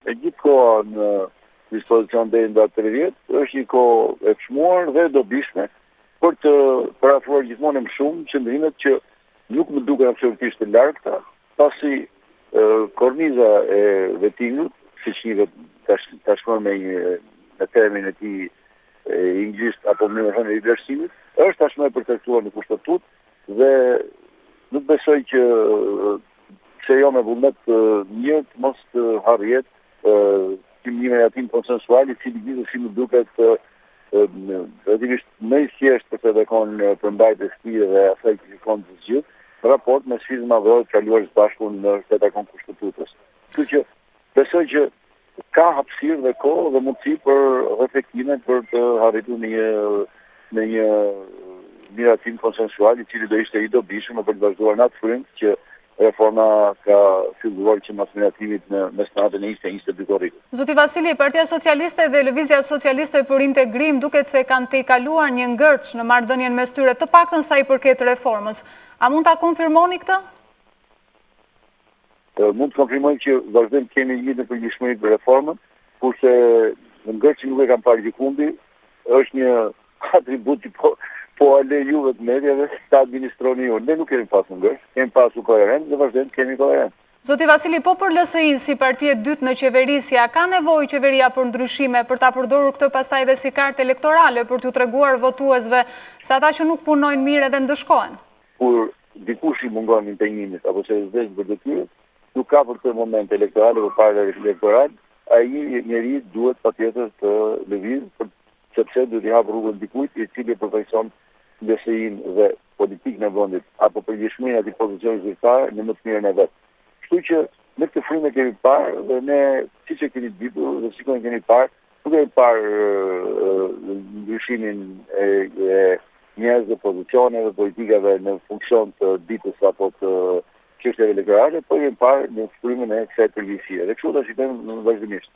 E gjithë koha në dispozicion deri në datë 30 është një kohë e çmuar dhe e dobishme për të përafruar gjithmonë e më shumë qëndrimet që nuk më duken absolutisht të largëta, pasi korniza e vetingut, siç njihet tash, tashmë me një me termin e tij anglisht apo më thënë rivlerësimit, është tashmë e përcaktuar në kushtetutë dhe nuk besoj që pse jo me vullnet të mirë të mos të arrihet një miratim konsensual i cili gjithsesi më duket relativisht më i thjeshtë për sa i takon përmbajtjes së tij dhe asaj që kërkon të zgjidhë, në raport me sfidën madhore të kaluar së bashku në sa i takon kushtetutës. Kështu që besoj që ka hapësirë dhe kohë dhe mundësi për reflektime për të arritur në një në një miratim konsensual i cili do ishte i dobishëm për të vazhduar në atë frymë që reforma ka filluar që mas miratimit në mesnatën e 20-22 korrikut. Zoti Vasili, Partia Socialiste dhe Lëvizja Socialiste për Integrim duket se kanë tejkaluar një ngërç në marrëdhënien mes tyre, të paktën sa i përket reformës. A mund ta konfirmoni këtë? Mund të konfirmoj që vazhdojmë të kemi një të përgjithshmëri për reformën, kurse ngërçin nuk e kam parë gjëkundi, është një atribut që po po ua lë juve të mediave ta administroni ju. Ne nuk kemi pasur ngërç, kemi pasur koherencë dhe vazhdojmë të kemi koherencë. Zoti Vasili, po për LSI-në si parti e dytë në qeverisje, a ka nevojë qeveria për ndryshime, për ta përdorur këtë pastaj edhe si kartë elektorale, për t'u treguar votuesve se ata që nuk punojnë mirë edhe ndëshkohen? Kur dikush i mungon impenjimit apo seriozitetit për detyrën, nuk ka për të moment elektoral apo paraelektoral, ai njeri duhet patjetër të lëvizë për sepse duhet t'i hapë rrugën dikujt i cili e përfaqëson LSI-në dhe politikën e vendit apo përgjegjshmërinë e atij pozicioni zyrtar në më të mirën e vet. Kështu që në këtë frymë e kemi parë dhe ne siç e kemi ditur dhe sikur e kemi parë, nuk kemi parë ndryshimin e, e njerëzve, pozicioneve, politikave në funksion të ditës apo të çështjeve elektorale, por kemi parë në frymën e kësaj përgjegjësie. Dhe kështu do ta shikojmë vazhdimisht.